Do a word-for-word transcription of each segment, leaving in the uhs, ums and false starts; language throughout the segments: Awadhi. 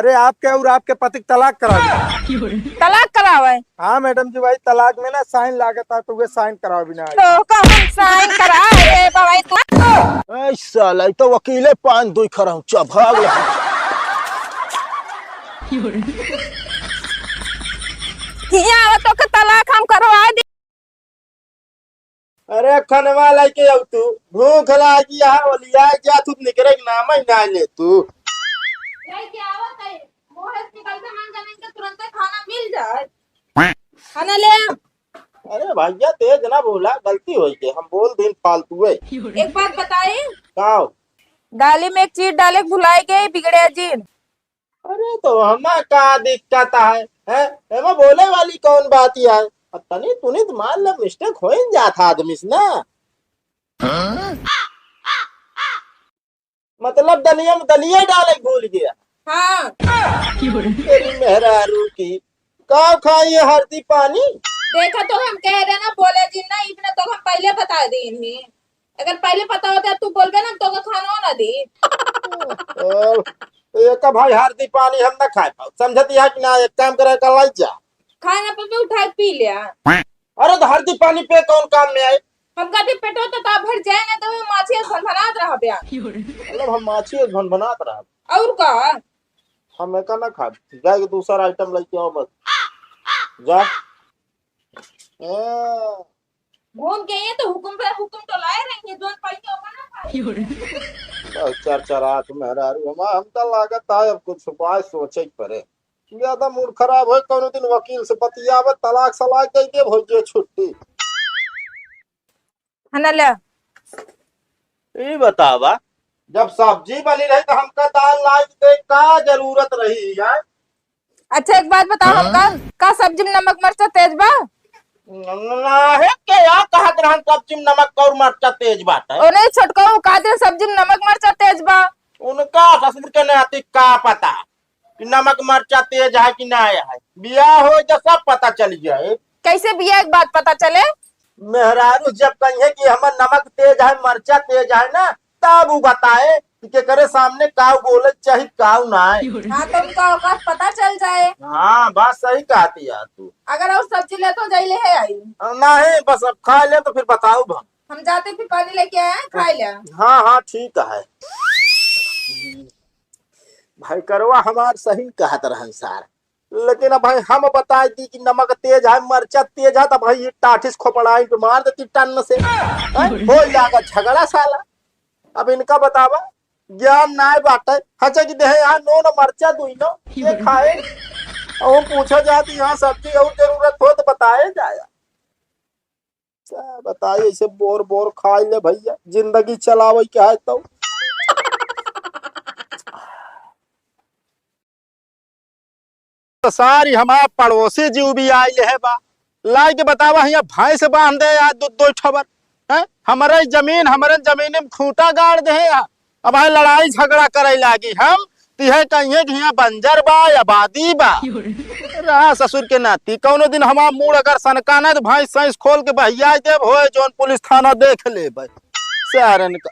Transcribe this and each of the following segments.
अरे, आपके और आपके पति के तलाक करावे। तलाक करावे? हाँ मैडम जी, भाई तलाक में ना साइन लागत है, तो वे साइन करावे बिना। तो कौन साइन करावे रे बाबा तू? ए साला, ई तो वकीले पान दुई खरौचा भाग ले। हियाँ आवा तो के तलाक हम करवा दी। अरे खनवा लेके आऊ तू, भूख लागी है, ओलिया जा तू, निकरे के नाम ही ना ले तू। लेके आवत है, मुँह से निकलते मन जाने के तुरंते खाना मिल जाए। खाना ले आ। अरे भैया तेज ना बोला, गलती हो गई, हम बोल दिन फालतू है। एक बात बताई। का हो? दाली में एक चीज डाले के भुलाई गई, बिगड़े जिन। अरे तो हमें का दिक्कत है, हैं? एमे बोले वाली कौन बात है? अब तनी तुनी तो मान ले, मिस्टेक हो ही जात है आदमी से ना। मतलब दलिया में दलिया डाले भूल गया। हाँ। तेरी मेहरारू की, का खाई ये हल्दी पानी? देखा तो हम कह रहे ना, बोले जी ना, इतना तो हम पहले बता दी इन्हीं। अगर पहले पता होता तू बोलबे ना, तो का खाना ना दी। ओ, तो ये का भाई हल्दी पानी हम ना खाए पाओ, समझती है कि ना? एक काम करे, का लाई जा। खाए ना पे उठा के पी लिया। अरे तो हल्दी पानी पे कौन काम में आए? हम कहते पेटो तो ता भर जाए ना, तो वो माछी भनभनात रह बया। मतलब हम माछी भनभनात रह। और का? हम एका ना खाब, जाके दूसरा आइटम लेके आओ बस। जा। ए। घूम के ये तो हुकुम पे हुकुम तो लाए रहेंगे, जोन पढ़ के ओका ना खाए। बस चर चर आँख मेहरारू, हम, हम तो लागत है अब कुछ उपाय सोचे के पड़े। ज्यादा मूड खराब होए, कौनो दिन वकील से बतियावे, तलाक सलाक दे दे, भौजी छुट्टी। है ना, ले। ई बतावा, जब सब्जी बनी रही तो हमका दाल लाई के का जरूरत रही है? अच्छा, एक बात बताओ हमका, का सब्जी में नमक मरचा तेज बा? न-, न-, नाहे के या कहत रहन सब्जी में नमक और मरचा तेज बाटे। ओ नहीं, छोटका, वो का दे सब्जी में नमक मरचा तेज बा? उनका ससुर के नाती का पता कि नमक मरचा तेज है कि ना है। बियाह हो तो सब पता चल जाए। कैसे बियाह के बाद पता चले? मेहरारू जब कहिए कि हमर नमक तेज है, मरचा तेज है ना, तब उ बताए कि केकरे सामने काऊ बोले चाही, काऊ ना। हाँ, तो उनका औकात पता चल जाए। हाँ, बात सही कहती है तू। अगर और सब्जी ले तो जाई ले है आई। नहीं, बस अब खा ले तो फिर बताऊ हम। हम जाते फिर पानी लेके आए हैं, खा ले। हाँ, हाँ, ठीक है। भाई करवा हमार सही कहत रहन सार, लेकिन अब भाई हम बताए दी कि नमक तेज है, मरचा तेज है, तब भाई ये टाठिस खोपड़ाई के मार देती टन से। हैं? हो जाएगा झगड़ा साला। अब इनका बतावा, ज्ञान नाय बाटे। हचा कि देहे यहाँ नून मरचा दुइनो ये खाए। और हम पूछा जाए तो यहाँ सब्जी और जरूरत हो तो बताए जाए। क्या बताई, ऐसे बोर बोर खाई ले भैया, जिंदगी चलावे के है तो। तो सारी हमार पड़ोसी जीव भी आई ले है बा, लाई के बतावा, हियाँ भैंस बांध दे यार, दो दो ठबर, हैं? हमरे जमीन, हमरे जमीन में खूंटा गाड़ दे यार। अब है लड़ाई झगड़ा करे लागी हम, तो यह कहिए कि यहाँ बंजर बा, आबादी बा। रहा ससुर के नाती, कौनो दिन हमार मूड अगर सनका ना, तो भाई साइंस खोल के बहिया देब, होए जौन पुलिस थाना देख लेबे। सारन का।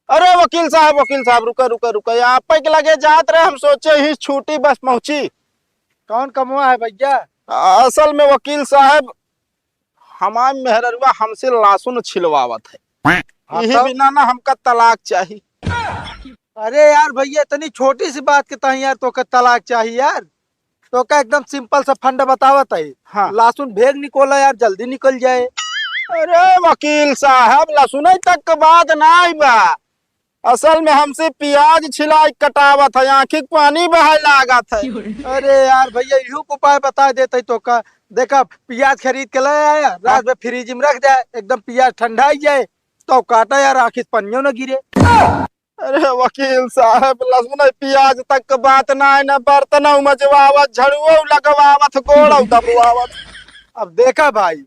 अरे वकील साहब, वकील साहब, रुका, रुका, रुका, आप के लगे जात रहे, हम सोचे ही छूटी बस पहुंची। कौन कमवा है भैया? असल में वकील साहब, हमार मेहररुआ हमसे लहसुन छिलवावत है। हाँ, यही तो? बिना ना हमका तलाक चाही। अरे यार भैया, इतनी छोटी सी बात के ताई यार तोका तलाक चाही यार? तोका एकदम सिंपल सा फंड बतावत है। हाँ। लहसुन भेग निकोला यार, जल्दी निकल जाए। अरे वकील साहब, लहसुन तक के बात नाई बा, असल में हमसे प्याज छिलाई कटावत है, आँखी के पानी बहाए लागत है। अरे यार भैया, इहू के उपाय बता देते तोका। देखा, प्याज खरीद के ले आया, रात में फ्रिज में रख दे, एकदम प्याज ठंडा ही जाए, तो काटा यार, आँखी से पनियो न गिरे। अरे वकील साहब, लहसुन प्याज तक के बात ना है, ना बर्तन मजवावत, झड़ुओ लगवावत, गोड़ दबवावत। अब देखा भाई,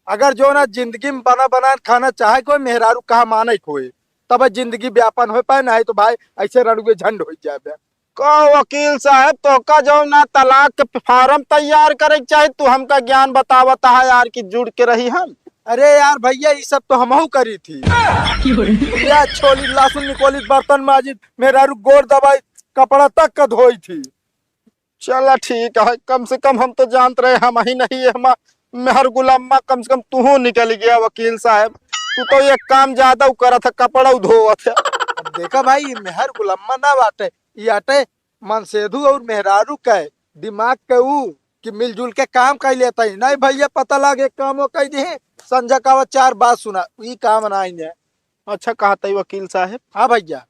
अगर जो ना जिंदगी में बना बना खाना चाहे कोई, मेहरारू कहा माने कोई, तब जिंदगी व्यापन हो पाए, नहीं तो भाई ऐसे रणुए झंड हो जाए। का वकील साहब, तोका जो ना तलाक के फार्म तैयार करे के चाही, तू हमका ज्ञान बतावत है यार कि जुड़ के रही हम। अरे यार भैया, ये सब तो हमहू करी थी। प्याज छोली, लहसुन निकोली, बर्तन माजी, मेहरारू गोड़ दबाई, कपड़ा तक का धोई थी। चला ठीक है, कम से कम हम तो जानत रहे, हमहीं नहीं है, हम मेहर गुलामा, कम से कम तूहू निकल गया वकील साहब। तू तो एक काम ज्यादा उ करत है, कपड़ा उ धोवत है। अब देखा भाई, ई मेहर गुलामा ना बाटे, ई आटे मनसेधु और मेहरारू के दिमाग के ऊ कि मिलजुल के काम कर लेता ही। नहीं भैया, पता लागे कामो कर दे, संझा का चार बात सुना, ई काम ना आई है। अच्छा कहत है वकील साहब। हाँ भैया।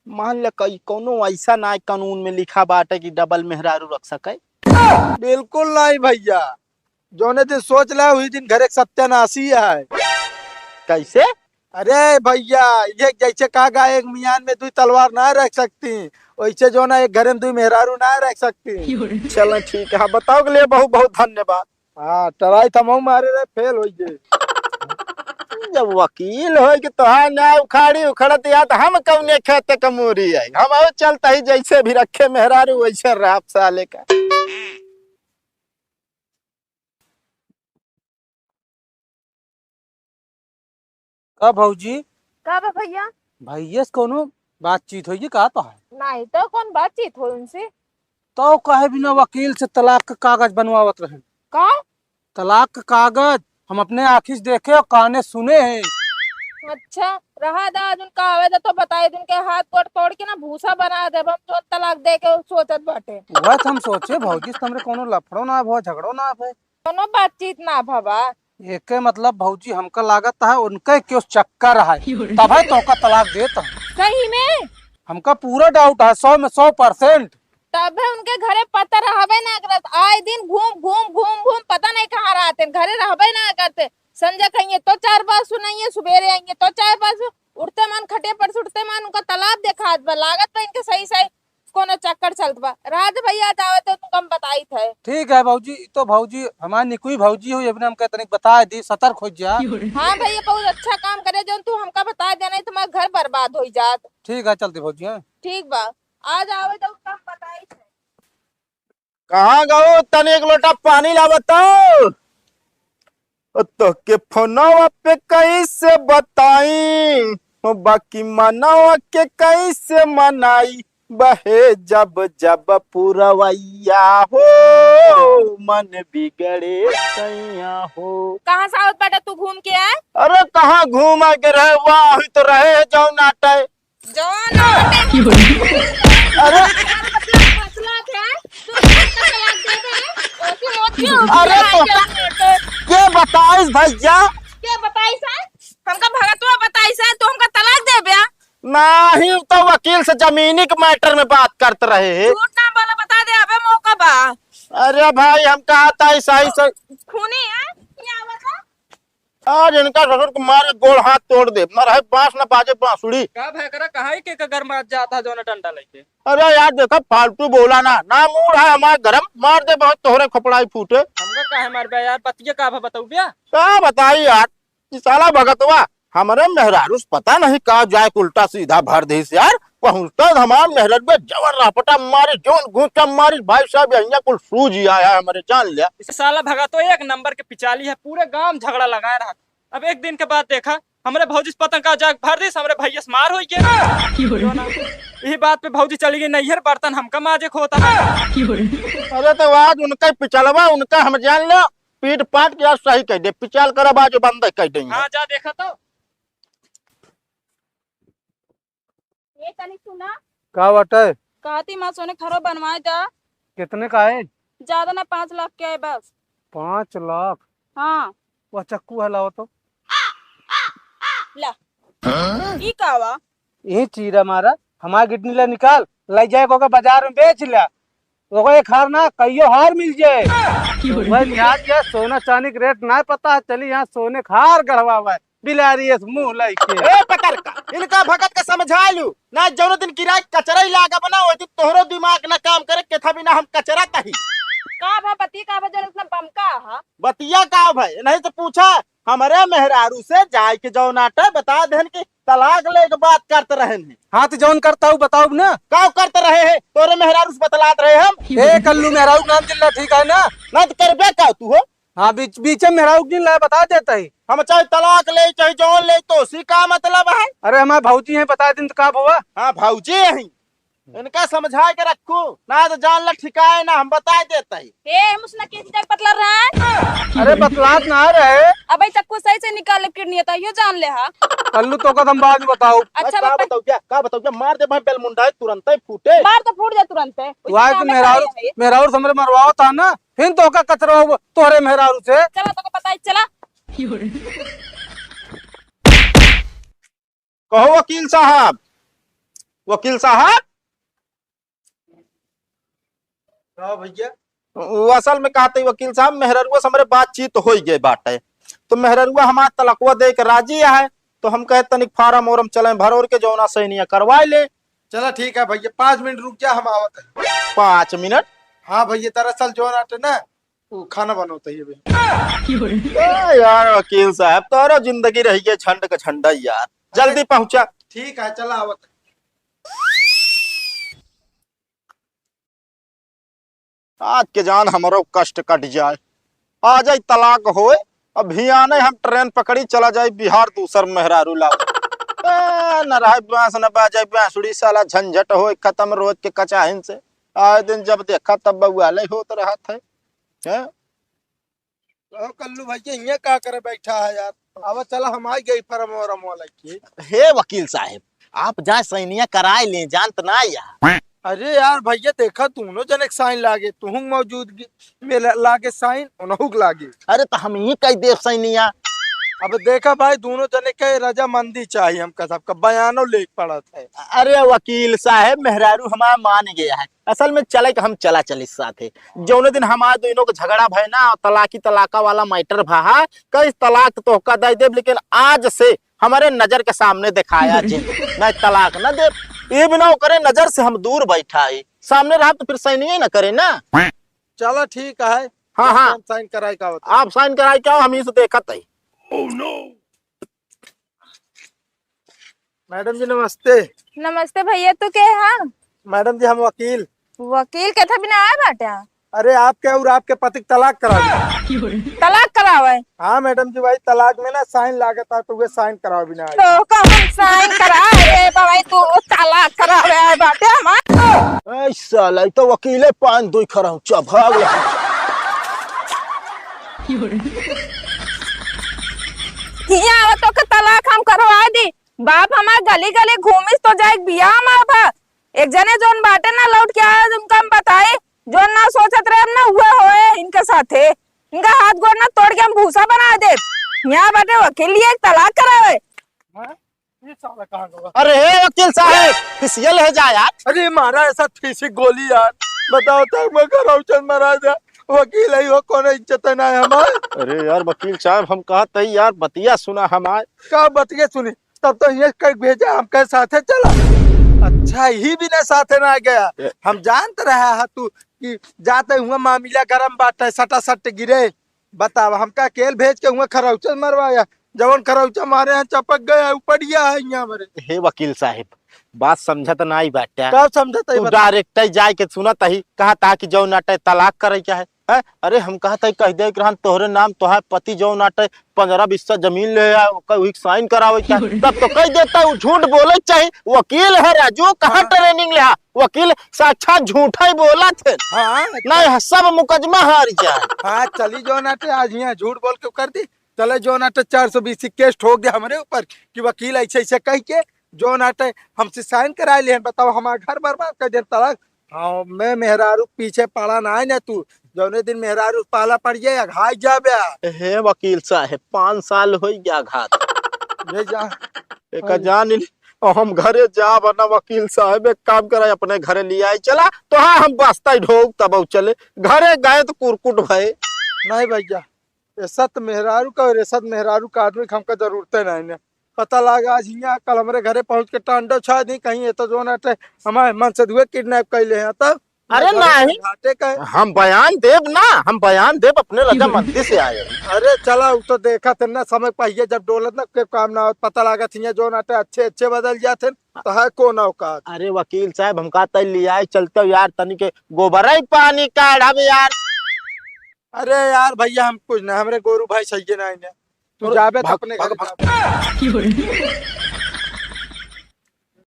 मान ले कई कौनो ऐसा ना कानून में लिखा बाटे कि डबल मेहरारू रख सके। बिल्कुल नहीं भैया, जौने दिन सोच ले वही दिन घरे के सत्यानाशी है। कैसे? अरे भैया, ये जैसे कहा गया, एक मियान में दुई तलवार ना रख सकती, वैसे जो ना एक घरे में दुई मेहरारू ना रख सकती। चलो ठीक है, बताओ के लिए बहुत बहुत धन्यवाद। हाँ, try तो हम मारे रहे, फेल हो गए। जब वकील हो कि तोहार ना उखाड़ी उखड़त या, तो हम कौने खेत के मूरी है? हम और चलता ही, जैसे भी रखे मेहरारू वैसे राप साले का। का भौजी? का बा भैया? भैया से कौनो बातचीत होई का तोहार? नहीं तो कौन बातचीत हो उनसे? तो काहे बिना वकील से तलाक का कागज बनवावत रहे? का? तलाक का कागज हम अपने आँखी से देखे और काने सुने हैं। अच्छा, रहा दा, आज उनका आवे दा तो बताए दे, उनके हाथ गोड़ तोड़ के ना भूसा बना देब हम, जो तलाक दे के सोचत बाटे। वह तो हम सोचे भौजी से हमरे कौनो लफड़ो ना भवा, झगड़ो ना भवा। कौनो बातचीत ना भवा। एके मतलब भौजी हमका लागत है उनके क्यों चक्कर है, तब है तोका तलाक देत है। सही में? हमका पूरा doubt है, सौ में सौ percent। तब है उनके घरे पता रहबे ना करत, आए दिन घूम घूम घूम घूम पता नहीं कहाँ रहते, घरे रहबे ना करते। संझा कहिए तो चार बात सुनाइए, सुबेरे आइए तो चार बात सुन-, उठते मान खटिया पर से उठते मान उनका तलाक देखात बा, लागत बा इनके सही सही कोनो चक्कर चलत बा। राज भैया आज आवत है, तुमको हम बताइत है। ठीक है भौजी, ई तो भौजी हमार निकुई भौजी हुई, अपने हमके तनिक बताए दी, सतर्क हो जा। हाँ भैया, बहुत अच्छा काम करे जौन तू हमका बताए दे, नहीं तो हमार घर बर्बाद हो जात। ठीक है, चलते भौजी, हाँ। ठीक बा, आज आवे तो हम बताइत है। कहाँ गऊ? तनी एक लोटा पानी लावत हो। ओ तोहके फोनवा पे कैसे बताई, ओ बाकी मनवा के कैसे मनाई, बहे जब जब पुरवैया हो, मन बिगड़े सैया हो। कहाँ से आवत बाटा तू घूम के आए? अरे कहाँ घूम के रहे, वही तो रहे जौन आटे। जौन आटे। अरे। फसला के, तू कितना तलाक दे दे, ओकी मोती हो अरे गया, तो क्या आटे? के बताइस भैया? के बताइस है? हमका भगतवा बताइस है, तू हमका तलाक दे बे? नाही, तो वकील से जमीनी के matter में बात करत रहे हैं। झूठ ना बोला, बता दे, अबे मौका बा। अरे भाई, हम कहा था ऐसा ही से खूनी है, क्या बता? आज इनका ससुर को मार के गोड़ हाथ तोड़ दे, ना रहे बांस ना बाजे बांसुरी। का भय करा, कहाँ ही के का घर में जाता है जौन डंडा लेके? अरे यार देखा, फालतू बोला ना, ना मूड है हमार गरम, मार दे बहुत तोहरे खोपड़ाई फूटे। हमका काहे मार बे यार, बतिया का भा बताऊ बे? का बताई यार, ई साला भगतवा हमरे मेहरारू से पता नहीं का जाए के उल्टा सीधा भर देस यार। पहुँचता हमार मेहरारू बे जबर रपटा मारी, जौन घूंचा मारी, भाई साहब, यहिया कुल सूझ आया हमरे, जान लिया। इस साला भगतो एक नंबर के पिचाली है, पूरे गांव झगड़ा लगाए रहा। अब एक दिन के बाद देखा, हमरे भौजी से पतंग का जाग भर दिस, हमरे भैया से मार होई के। यही बात पे भौजी चली गई नैहर, बर्तन हमका माजे खोता। अरे तो आज उनका पिचलवा, उनका हम जान लो, पीट पाट के आज सही कह दे, पिचाल करब आज बंद कह दे। हाँ, जा देखा तो। ए, तनी सुना। का बाटे? कहती माँ सोने खरो बनवाए जा। कितने का है? ज्यादा ना, पाँच लाख के है बस। पाँच लाख? हाँ। वह चक्कू है, लाओ तो। ला। हाँ? ई का वा? यही चीरा मारा, हमार किडनी ला निकाल, ले जाए को बाजार में बेच ला। ओको एक हार ना, कईयो हार मिल जाए। वह निहार किया, सोना चांदी के रेट ना पता है, चली यहाँ सोने के हार गढ़वा हुआ है, बिलारी ऐस मुंह लइके। ए पतरका, इनका भगत का समझा लू ना, जौन दिन किराए कचरा ही लागा बना, वो दिन तोहरो दिमाग ना काम करे, केथा बिना हम कचरा तही। का भा बती, का भा जौन इतना बमका हा? बतिया का भाई, नहीं तो पूछा, हमरे मेहरारू से जाए के जौन आटे बता देहन कि तलाक ले के बात करत रहन है। हाँ, तो जौन करता हूँ बताओ ना। का करत रहे है? तोरे मेहरारू से बतलात रहे हम। ए, कल्लू मेहरारू नाम जिल्ला ठीक है ना? ना तो करबे का तू हो? हाँ, बीच, बीच में मेहरारू जिन लाए बता देता ही। हम चाहे तलाक ले, चाहे जौन ले, तो उसी का मतलब है? अरे, हमारे भौजी हैं, बता दिन तो का भवा? हाँ, भौजी हैं। इनका समझाए के रखू, ना तो जान ला ठिकाए ना, हम बताए देत ही। ए, मुसना के चीज बतला रहा है? अरे बतलात ना रहे। अबे चक्कू सही से निकाल ले किडनी, तो यो जान ले हा। कल्लू तो कदम बाद में बताओ। अच्छा, का बता- बताऊ क्या, का बताऊ क्या, मार दे भाई बेलमुंडा है, तुरंत ही फूटे। मार तो फूट जा तुरंत है। वाह, तो मेहरारू, मेहरारू से हमरे मरवाओ था ना, फिर तो का कचरा हो तोहरे मेहरारू से। चला, तो पता ही चला। कहो वकील साहब, वकील साहब। हाँ भैया। वो असल में कहते ही वकील साहब, मेहररुआ से हमरे बातचीत हो ही गए बाटे, तो मेहररुआ हमार तलकवा दे के राजी है, तो हम कहे तनिक फार्म ओरम चले भरोर के जौना सैनिया करवाए ले। चला ठीक है भैया, पाँच मिनट रुक जा, हम आवत है। पाँच मिनट? हाँ भैया, दरअसल जौन आटे ना, वो खाना बनौत ही अभी। ए यार वकील साहब, तोरो जिंदगी रही है झंड का झंडा यार, जल्दी पहुंचा। ठीक है, चला आवत। आज के जान हमरो कष्ट कट जाए, आ जाए तलाक होए, अभी आने हम ट्रेन पकड़ी चला जाए बिहार दूसर मेहरारू ला। ए, न रहे बांस न बाजे बांसुरी, साला झंझट होए खत्म रोज के कचाहिन से। आए दिन जब देखा तब बउआले होत रहत है। हैं? ओ कल्लू भैया, हियां का करे बैठा है यार? अब चला, हम आ गए फरम वरम वाला की। हे वकील साहब, आप जाए सैनिया कराए ले, जानत ना या। अरे यार भैया, देखा दोनों जने के साइन लागे, तुहूं मौजूदगी में ला-, लागे साइन, उनहू के लागे। अरे तो हम ही कह देब सैनिया। अब देखा भाई, दोनों जने के रजामंदी चाहिए हमका, सबका बयानो लेके पड़त है। अरे वकील साहब, मेहरारू हमार मान गया है, असल में चले के हम चला चली साथे। जौने दिन हमार दोनों के झगड़ा भय ना, तलाकी तलाका वाला मैटर भा, कई तलाक तो तोहका दे देब, लेकिन आज से हमारे नजर के सामने दिखाया जे, नहीं तलाक ना देब। ये बिना ओकरे नजर से हम दूर बैठा है, सामने रहा तो फिर सैनिया ना करे ना। चला ठीक है। हाँ, हाँ। हम साइन कराए का होता। आप साइन कराए का हो, हम इसे देखत है। मैडम जी नमस्ते। नमस्ते भैया, तू के हा? मैडम जी हम वकील। वकील के था बिना आए बाटे? अरे आपके और आपके पति के तलाक करावे। तलाक करावे? हाँ मैडम जी, वही तलाक में ना साइन लागत है, तो वे साइन करावे बिना आए। तो कौन साइन करावे रे बाबा, तू तलाक करावे आए बाटे हमार? ए साला, ई तो वकीले पान दोई खरा हूँ, चा भाग ले। हियाँ आवा तोके तलाक हम करवाए दी। बाप हमार गली गली घूमिस तो जाए बियाह में भा। एक जने जौन बाटे ना लौट के आया, उनका हम बताए, जौन ना सोचत रहे हम ना हुए होए इनके साथे। इनका हाथ गोड़ ना तोड़ के हम भूसा बना दे। यहाँ बाटे वकील लिए एक तलाक करावे। हाँ? ये साला कहाँ गवा? अरे हे वकील साहब, फिसियल है जा यार। अरे मारा ऐसा फीसी गोली यार। बताओ तो मैं करौचन मरा जा। वकील है वो कौन इज्जत है ना है हमार? अरे यार वकील साहब, हम कहत है यार बतिया सुना हमार। का बतिया सुनी? तब तो ये कह भेजा हमके साथे चला। अच्छा ही बिना साथे ना गया। ए- हम जानत रहा है तू कि जाते हुआ मामला गरम बाटे, सटा सट गिरे। बतावा, हमका अकेल भेज के हुआ खरौचा मरवाया, जवन खरौचा मारे हैं चपक गया है, उपड़िया है यहाँ मरे। हे वकील साहब, बात समझत नाई बाटे। का समझत है तू बता? डायरेक्ट ही जाए के सुनत ही, कहा था कि जौन आटे तलाक करे क्या है, हैं? अरे हम कहा था कह दे रहन तोहरे नाम, तोहार पति जौन आटे पन्द्रह बीस जमीन ले आए, ओकर वही साइन करावे क्या? तब तो कह देता है, वो झूठ बोले चाही, वकील है राजू, कहाँ हाँ। ट्रेनिंग ले हा? वकील साक्षात झूठा ही बोला थे। हाँ। नहीं, सब मुकदमा हार जाए। हाँ, चली जौन आटे आज यहाँ झूठ बोल के कर दी। चले जौन आटे चार सौ बीस केस ठोक दे हमरे ऊपर कि वकील ऐसे ऐसे कह के जौन आटे हमसे साइन करा ले हैं। बताओ, हमारा घर बर्बाद कर दे तलाक। हाँ, मैं मेहरारू पीछे पड़ा ना है ना तू। जौने दिन मेहरारू पाला पड़ जाए, अघाई जाबे। हे वकील साहब, पाँच साल हो गया घात। ले जा। एक जान इन और हम घरे जाब ना वकील साहब, एक काम करे, अपने घरे ले आए चला, तो हाँ हम बस्ता ही ढोक तब चले। घरे गए तो कुरकुट भए। नहीं भैया, एसत मेहरारू का और एसत मेहरारू का आदमी का हमका जरूरते नहीं ने। पता लागा आज हियाँ, कल हमरे घरे पहुँच के टांडो छा दी कहीं, ये तो जौन आटे हमारे मन से दुए किडनैप कर ले हैं तब। अरे नहीं। घाटे का है। हम बयान देब ना, हम बयान देब, अपने रजामंदी से आए। अरे चला, उ तो देखा थे ना, समय पहिए जब डोलत ना, के काम ना होत, पता लागत हियाँ जौन आटे अच्छे, अच्छे बदल जात हैं, तो है कौन औकात? अरे वकील साहब, हमका तय लियाए चलते हो यार, तनी के गोबर ही पानी काढ़ब यार। अरे यार भैया, हम कुछ ना, हमरे गोरू भाई सही ना है, तू और जाबे तो भाग, अपने भाग, घर भाग। जाबे।